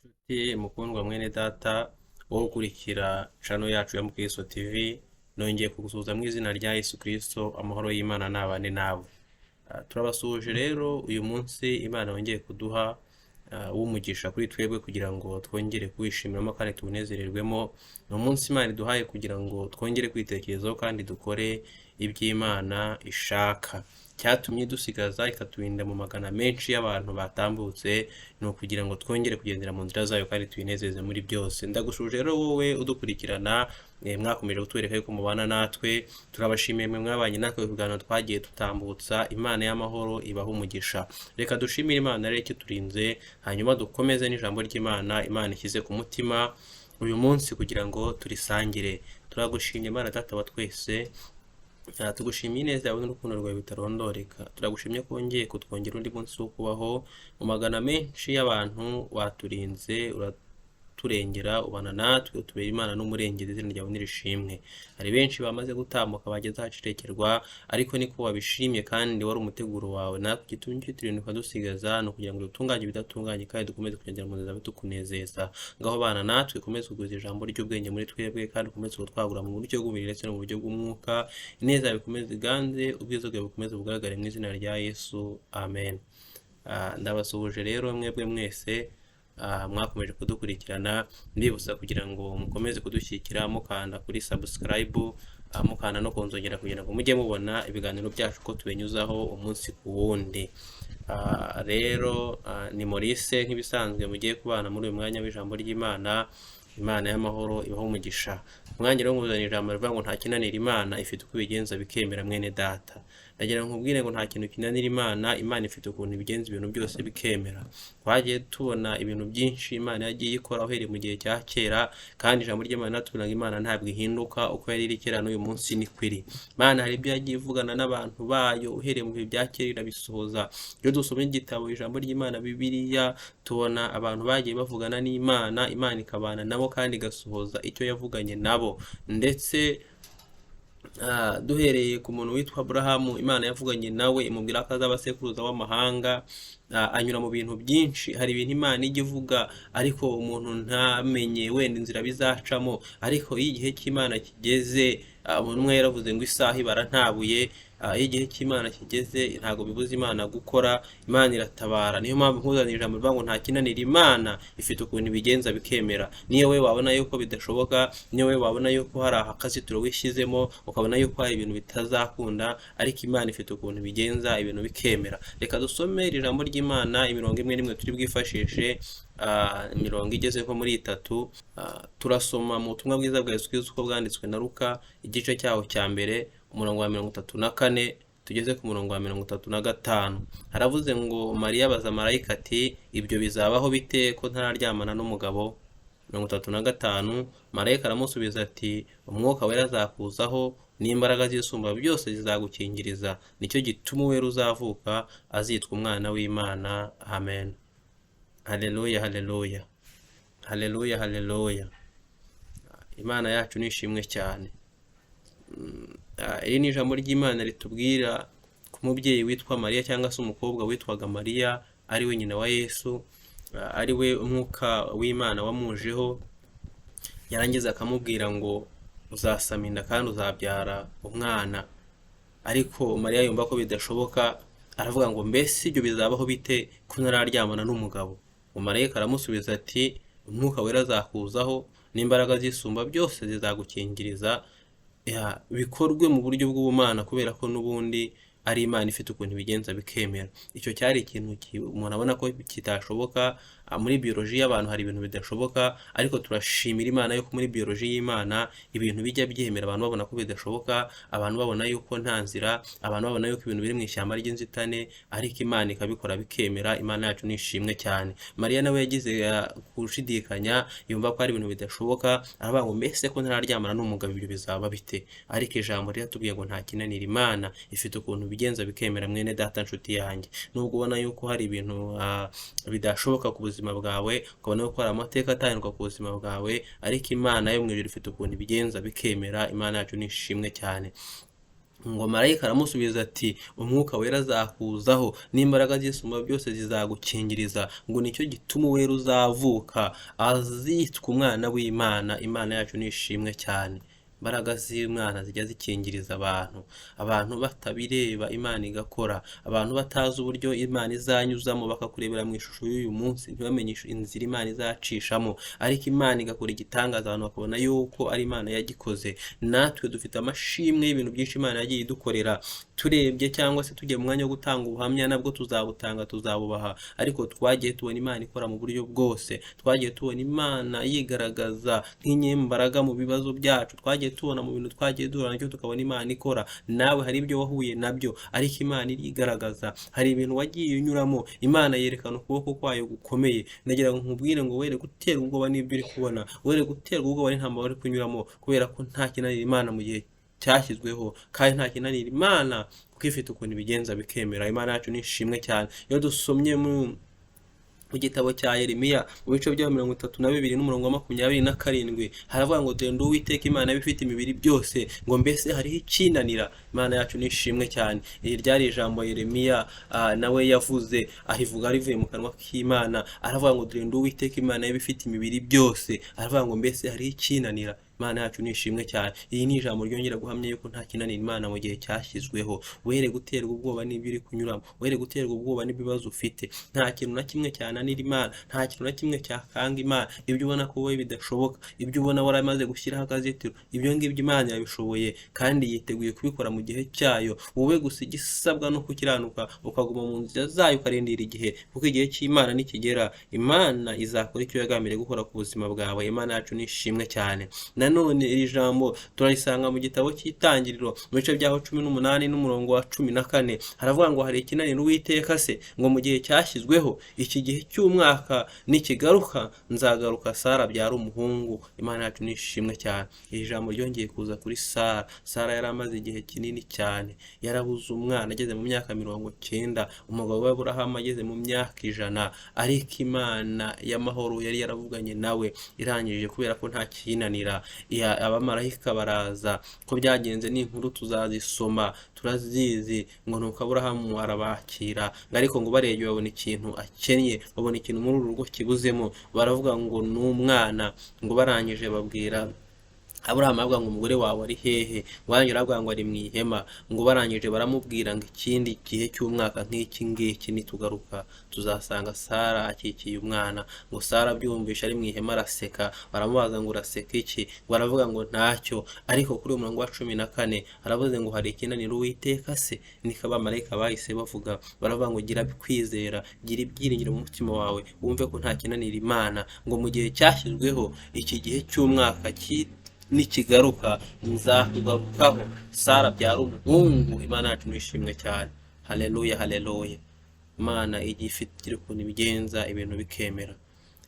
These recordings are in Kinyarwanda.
Nshuti mukundwa mwene data wowe ukurikira channel yacu ya Mukristo TV, nongeye kugusuhuza mu izina rya Yesu Kristo. Amahoro y'Imana nabane nawe. Turabasuhuje rero uyu munsi Imana yongeye kuduha w'umugisha kuri twebwe kugira ngo twongere kuwishimiramo kandi tuwunezererwemo. Ni umunsi Imana iduhaye kugira ngo twongere kwitekerezaho kandi dukore iby'Imana ishaka. Cyatumye dusigaza ikaturinda mu magana menshi y'abantu batambutse ni ukugira ngo twongere kugendera mu nzira zayo kandi tuyinezeze muri byose. Ndagushuje rero wowe udukurikirana, mwakomeje kutwereka yuko mubana natwe. Turabashimiye mwe mwabanye natwe mu biganiro twagiye tutambutsa. Imana y'amahoro ibaha umugisha. Reka dushimire Imana rero ikiturinze, hanyuma dukomeze n'ijambo ry'Imana Imana ishyize ku mutima uyu munsi kugira ngo turisangire. Turagushimye Imana Data wa twese. Tugushimiye ineza yawe n'urukundo rwawe bitarondoreka. Turagushimye ko wongeye kutwongera undi munsi wo kubaho mu magana menshi y'abantu. Waturinze, uraturengera, ubana natwe, utubera Imana n'umurengeri. Izina ryawe nirishimwe. Hari benshi bamaze gutambuka bageze ahacerekerwa, ariko niko wabishimye kandi wari umuteguro wawe. Natwe igitumye ukiturinda ukadusigaza ni ukugira ngo dutunganye ibidatunganye kandi dukomeze kugendera mu nzira zawe tukunezeza. Ngaho bana natwe, ukomeze kugwiza ijambo ry'ubwenge muri twebwe kandi ukomeze kutwagura mu buryo bw'umubiri ndetse no mu buryo bw'umwuka. Ineza yawe ikomeze iganze, ubwiza bwawe bukomeze bugaragare mu izina rya Yesu, amen. Ndabasuhuje rero mwebwe mwese mwakomeje kudukurikirana, mbibutsa kugira ngo mukomeze kudushyigikira mukanda kuri subscribe, mukanda no kunzogera kugira ngo mujye mubona ibiganiro byacu ko tubinyuzaho umunsi ku wundi. Rero ni Maurice nk'ibisanzwe mugiye kubana muri uyu mwanya w'ijambo ry'Imana. Imana y'amahoro ibaho umugisha. Umwanya rero nkuzanira ijambo rivuga ngo nta kinanira Imana, ifite uko ibigenza bikemera. Mwene data, ndagira ngo nkubwire ngo nta kintu kinanira Imana. Imana ifite ukuntu ibigenza ibintu byose bikemera. Twagiye tubona ibintu byinshi Imana yagiye ikora uhereye mu gihe cya kera, kandi ijambo ry'Imana riratubwira ngo Imana ntabwo ihinduka, uko yari iri kera n'uyu munsi niko iri. Imana hari ibyo yagiye ivugana n'abantu bayo uhereye mu bihe bya kera, irabisohoza. Iyo dusomye igitabo ijambo ry'Imana Bibiliya, tubona abantu bagiye bavugana n'Imana, Imana ikabana nabo kandi igasohoza icyo yavuganye nabo. Ndetse duhereye ku muntu witwa Aburahamu, Imana yavuganye nawe imubwira ko azaba sekuruza w'amahanga. Anyura mu bintu byinshi. Hari ibintu Imana ijya ivuga ariko umuntu ntamenye wenda inzira bizacamo, ariko iyo igihe cy'Imana kigeze, umuntu umwe yaravuze ngo isaha ibara ntabuye. Iyo igihe cy'Imana kigeze ntabwo bibuza Imana gukora, Imana iratabara. Niyo mpamvu nkuzanira ijambo rivuga ngo nta kinanira Imana, ifite ukuntu ibigenza bikemera. Niyo we wabona yuko bidashoboka, niyo we wabona yuko hari akazitiro wishyizemo, ukabona yuko hari ibintu bitazakunda, ariko Imana ifite ukuntu ibigenza ibintu bikemera. Reka dusome iri jambo ry'Imana, imirongo imwe n'imwe turi bwifashishe, imirongo igeze nko muri itatu. Turasoma mu butumwa bwiza bwa Yesu Kristo uko bwanditswe na Luka, igice cyaho cya mbere, umurongo wa 34 tugeze ku murongo wa 35. Haravuze ngo Mariya abaza marayika ati: "Ibyo bizabaho bite ko ntararyamana n'umugabo?" 35, marayika aramusubiza ati: "Umwuka wera azakuzaho, n'imbaraga z'Isumba byose zizagukingiriza, nicyo gituma uwera uzavuka azitwa Umwana w'Imana." Amen. Haleluya, haleluya, haleluya, haleluya. Imana yacu ni ishimwe cyane. Iri ni ijambo ry'Imana ritubwira ku mubyeyi witwa Mariya cyangwa se umukobwa witwaga Mariya, ari we nyina wa Yesu, ari we umwuka w'Imana wamujeho, yarangiza akamubwira ngo uzasama inda kandi uzabyara umwana. Ariko Mariya yumva ko bidashoboka, aravuga ngo mbese ibyo bizabaho bite ko ntararyamana n'umugabo? Umumarayika aramusubiza ati: "Umwuka wera azakuzaho, n'imbaraga z'Isumba byose zizagukingiriza." Bikorwe mu buryo bw'ubumana kubera ko n'ubundi ari Imana ifite ukuntu ibigenza bikemera. Icyo cyari ikintu umuntu abona ko kitashoboka. Muri biyoloji y'abantu hari ibintu bidashoboka, ariko turashimira Imana yuko muri biyoloji y'Imana ibintu bijya byemera. Abantu babona ko bidashoboka, abantu babona yuko nta nzira, abantu babona yuko ibintu biri mu ishyamba ry'inzitane, ariko Imana ikabikora bikemera. Imana yacu ni ishimwe cyane. Mariya nawe yagize gushidikanya, yumva ko hari ibintu bidashoboka, aravuga ngo mbese ko ntararyamana n'umugabo ibyo bizaba bite? Ariko ijambo riratubwiye ngo nta kinanira Imana, ifite ukuntu ibigenza bikemera. Mwene data, nshuti yanjye, nubwo ubona yuko hari ibintu bidashoboka ku buzima bwawe, ukabona yuko hari amateka atandukanye ku buzima bwawe, ariko Imana yo mu ijuru ifite ukuntu ibigenza bikemera. Imana yacu ni ishimwe cyane. Ngo marayika aramusubiza ati: "Umwuka wera azakuzaho, n'imbaraga z'Isumba byose zizagukingiriza, ngo nicyo gituma uwera uzavuka azitwa Umwana w'Imana." Imana yacu nishimwe cyane. Imbaraga z'Imana zijya zikingiriza abantu, abantu batabireba Imana igakora, abantu batazi uburyo Imana izanyuzamo, bakakurebera mu ishusho y'uyu munsi ntibamenye inzira Imana izacishamo, ariko Imana igakora igitangaza, abantu bakabona yuko ari Imana yagikoze. Natwe dufite amashimwe y'ibintu byinshi Imana yagiye idukorera. Turebye cyangwa se tugiye mu mwanya wo gutanga ubuhamya, nabwo tuzabutanga, tuzabubaha, ariko twagiye tubona Imana ikora mu buryo bwose. Twagiye tubona Imana yigaragaza nk'inyembaraga mu bibazo byacu, twagiye tubona mu bintu twagiye duhura nabyo, tukabona Imana ikora. Nawe hari ibyo wahuye nabyo, ariko Imana irigaragaza. Hari ibintu wagiye unyuramo, Imana yerekana ukuboko kwayo gukomeye. Ndagira ngo nkubwire ngo were guterwa ubwoba n'ibyo uri kubona, were guterwa ubwoba n'intambara uri kunyuramo, kubera ko nta kinanira Imana mu gihe cyashyizweho, kandi nta kinanira Imana kuko ifite ukuntu ibigenza bikemera. Imana yacu ni ishimwe cyane. Iyo dusomye mu gitabo cya Yeremiya, mu bice bya 32 n'umurongo wa 27, haravuga ngo: "Dore Uwiteka Imana ifite imibiri byose, ngo mbese hariho ikinanira?" Imana yacu ni ishimwe cyane. Iri ryari ijambo Yeremiya nawe yavuze, arivuga rivuye mu kanwa k'Imana. Aravuga ngo: "Dore Uwiteka Imana ifite imibiri byose," aravuga ngo: "Mbese hariho ikinanira?" Imana yacu ni ishimwe cyane. Iyi ni ijambo ryongera guhamya yuko nta kinanira Imana mu gihe cyashyizweho. Were guterwa ubwoba n'ibyo uri kunyuramo, were guterwa ubwoba n'ibibazo ufite. Nta kintu na kimwe cyananira Imana, nta kintu na kimwe cyakanga Imana. Ibyo ubona ko wowe bidashoboka, ibyo ubona waramaze gushyiraho akazitiro, ibyo ngibyo Imana yabishoboye kandi yiteguye kubikora mu gihe cyayo. Wowe gusa igisabwa no gukiranuka, ukaguma mu nzira zayo, ukarindira igihe, kuko igihe cy'Imana nikigera, Imana izakora icyo yagambiriye gukora ku buzima bwawe. Imana yacu ni ishimwe cyane. Nanone iri jambo turarisanga mu gitabo cy'Itangiriro, mu bice byaho 18 n'umurongo wa 14. Haravuga ngo: "Hari ikinanira Uwiteka se? Ngo mu gihe cyashyizweho, iki gihe cy'umwaka nikigaruka, nzagaruka, Sara abyara umuhungu." Imana yacu ni ishimwe cyane. Iri jambo ryongeye kuza kuri Sara. Sara yari amaze igihe kinini cyane yarabuze umwana, ageze mu myaka 90, umugabo we Aburahamu ageze mu myaka 100, ariko Imana y'amahoro yari yaravuganye nawe irangije, kubera ko nta kinanira, abamarayika baraza. Ko byagenze ni inkuru tuzazisoma, turazizi. Ngo nuko Aburahamu arabakira, ngo ariko ngo barebye babona ikintu akennye, babona ikintu muri uru rugo kibuzemo, baravuga ngo ni umwana. Ngo barangije babwira Aburahamu, aravuga ngo: "Umugore wawe ari hehe?" Ngo barangije aravuga ngo: "Ari mu ihema." Ngo barangije baramubwira ngo: "Ikindi gihe cy'umwaka nk'iki ngiki nitugaruka, tuzasanga Sara akikiye umwana." Ngo Sara abyumvishe ari mu ihema araseka. Baramubaza ngo: "Uraseka iki?" Ngo aravuga ngo: "Ntacyo." Ariko kuri uyu murongo wa 14 haravuze ngo: "Hari ikinanira Uwiteka se?" Niko abamarayika bahise bavuga, baravuga ngo: "Gira kwizera, gira ibyiringiro mu mutima wawe, wumve ko nta kinanira Imana." Ngo mu gihe cyashyizweho, iki gihe cy'umwaka nikigaruka, nzakugarukaho, Sara abyara umuhungu. Imana yacu nishimwe cyane. Haleluya, haleluya. Imana igiye ifite ukuntu ibigenza ibintu bikemera.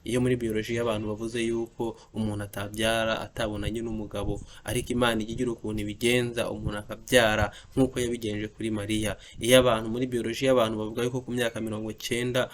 Iyo muri biyoloji y'abantu bavuze yuko umuntu atabyara atabonanye n'umugabo, ariko Imana ijya igira ukuntu ibigenza umuntu akabyara, nk'uko yabigenje kuri Mariya. Iyo abantu muri biyoloji y'abantu bavuga yuko ku myaka 90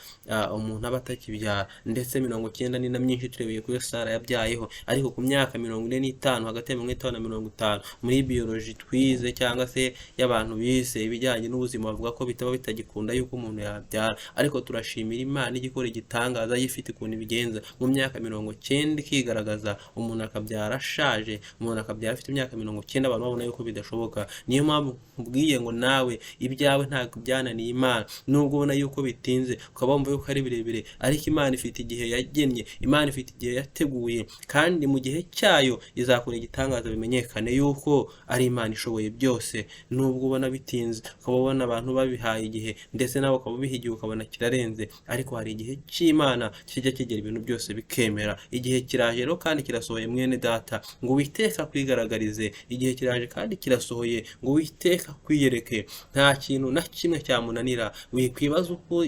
umuntu aba atakibyara, ndetse 90 ni na myinshi turebeye kuri Sara yabyayeho, ariko ku myaka 45, hagati ya 50 na 50, muri biyoloji twize cyangwa se y'abantu bize ibijyanye n'ubuzima, bavuga ko bitaba bitagikunda yuko umuntu yabyara. Ariko turashimira Imana ijya ikora igitangaza, ifite ukuntu ibigenza, mu myaka 90 ikigaragaza, umuntu akabyara ashaje, umuntu akabyara afite imyaka 90, abantu babona yuko bidashoboka. Niyo mpamvu nkubwiye ngo nawe ibyawe ntabwo byananiye Imana, nubwo ubona yuko bitinze, ukaba wumva yuko ari birebire, ariko Imana ifite igihe yagennye, Imana ifite igihe yateguye, kandi mu gihe cyayo izakora igitangaza bimenyekane yuko ari Imana ishoboye byose. Nubwo ubona bitinze, ukaba ubona abantu babihaye igihe, ndetse nawe ukaba ubihigiye ukabona kirarenze, ariko hari igihe cy'Imana kijya kigera ibintu byose bikemera. Igihe kiraje rero kandi kirasohoye, mwene data, ngo Uwiteka akwigaragarize. Igihe kiraje kandi kirasohoye ngo Uwiteka akwiyereke. Nta kintu na kimwe cyamunanira. Wikwibaza uko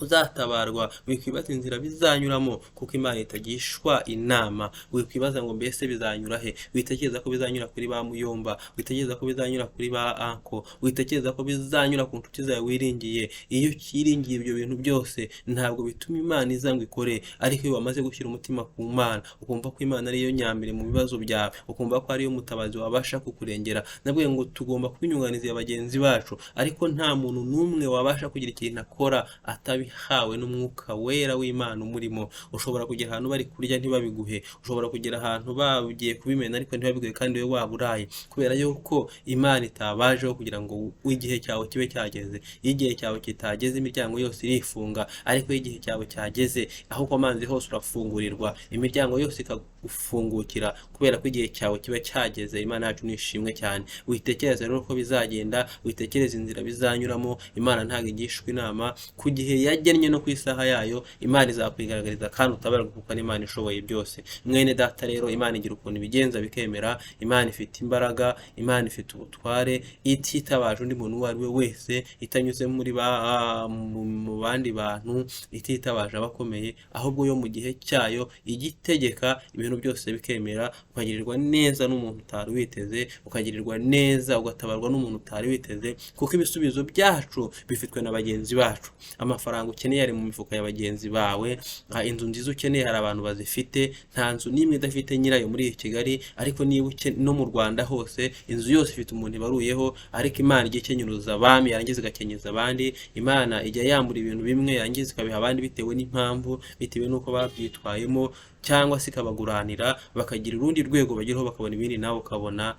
Uzatabarwa. Wikwibaza inzira bizanyuramo, kuko Imana itagishwa inama. Wikwibaza ngo mbese bizanyura he? Witekereza ko bizanyura kuri ba muyomba, witekereza ko bizanyura kuri ba uncle, witekereza ko bizanyura ku nshuti zawe wiringiye. Iyo ukiringiye ibyo bintu byose, ntabwo bituma Imana iza ngo ikore. Ariko iyo wamaze gushyira umutima ku Mana, ukumva ko Imana ariyo nyambere mu bibazo byawe, ukumva ko ariyo mutabazi wabasha kukurengera. Nabwiye ngo tugomba kuba inyunganizi ya bagenzi bacu, ariko nta muntu n'umwe wabasha kugira ikintu akora atabihawe n'Umwuka Wera w'Imana umurimo. Ushobora kugera ahantu bari kurya ntibabiguhe, ushobora kugera ahantu bagiye kubimena ariko ntibabiguhe, kandi wowe waba uraye, kubera yuko Imana itabajeho kugira ngo igihe cyawe kibe cyageze. Iyo igihe cyawe kitageze, imiryango yose irifunga, ariko iyo igihe cyawe cyageze, aho ukomanze hose urafungurirwa, imiryango yose ikagufungukira, kubera ko igihe cyawe kiba cyageze. Imana yacu ni ishimwe cyane. Witekereza rero ko bizagenda, witekereza inzira bizanyuramo. Imana ntabwo igishwa inama. Ku gihe yagennye no ku isaha yayo, Imana izakwigaragariza kandi utabarwa, kuko ari Imana ishoboye byose. Mwene data rero, Imana igira ukuntu ibigenza bikemera. Imana ifite imbaraga, Imana ifite ubutware, ititabaje undi muntu uwo ari we wese, itanyuze muri ba mu bandi bantu, ititabaje abakomeye, ahubwo yo mu gihe cyayo ijya itegeka ibintu byose bikemera, ukagirirwa neza n'umuntu utari witeze, ukagirirwa neza ugatabarwa n'umuntu utari witeze, kuko ibisubizo byacu bifitwe na bagenzi bacu. Amafaranga ukeneye ari mu mifuka ya bagenzi bawe, inzu nziza ukeneye hari abantu bazifite. Nta nzu n'imwe idafite nyirayo muri iyi Kigali, ariko niba no mu Rwanda hose, inzu yose ifite umuntu ibaruyeho. Ariko Imana ijya ikenyuruza abami, yarangiza igakenyeza abandi. Imana ijya yambura ibintu bimwe, yarangiza ikabiha abandi, bitewe n'impamvu, bitewe n'uko babyitwayemo, cyangwa se ikabaguranira bakagira urundi rwego bageraho, bakabona ibindi, nawe ukabona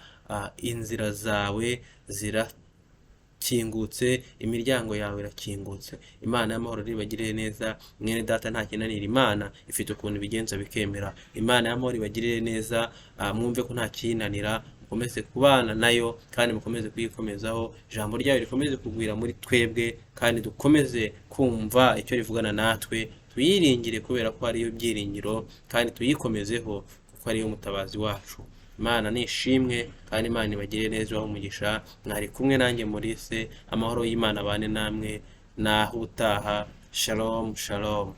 inzira zawe zirakingutse, imiryango yawe irakingutse. Imana y'amahoro rero ibagirire neza. Mwene data, nta kinanira Imana, ifite ukuntu ibigenza bikemera. Imana y'amahoro ibagirire neza. Mwumve ko nta kiyinanira, mukomeze kubana nayo kandi mukomeze kuyikomezaho, ijambo ryayo rikomeze kugwira muri twebwe, kandi dukomeze kumva icyo rivugana natwe, tuyiringire kubera ko ariyo byiringiro, kandi tuyikomezeho kuko ariyo mutabazi wacu. Imana ni ishimwe, kandi Imana ibagirire neza, ibahe umugisha. Mwari kumwe nanjye Maurice. Amahoro y'Imana abane namwe. Naho ubutaha. Shalom, shalom.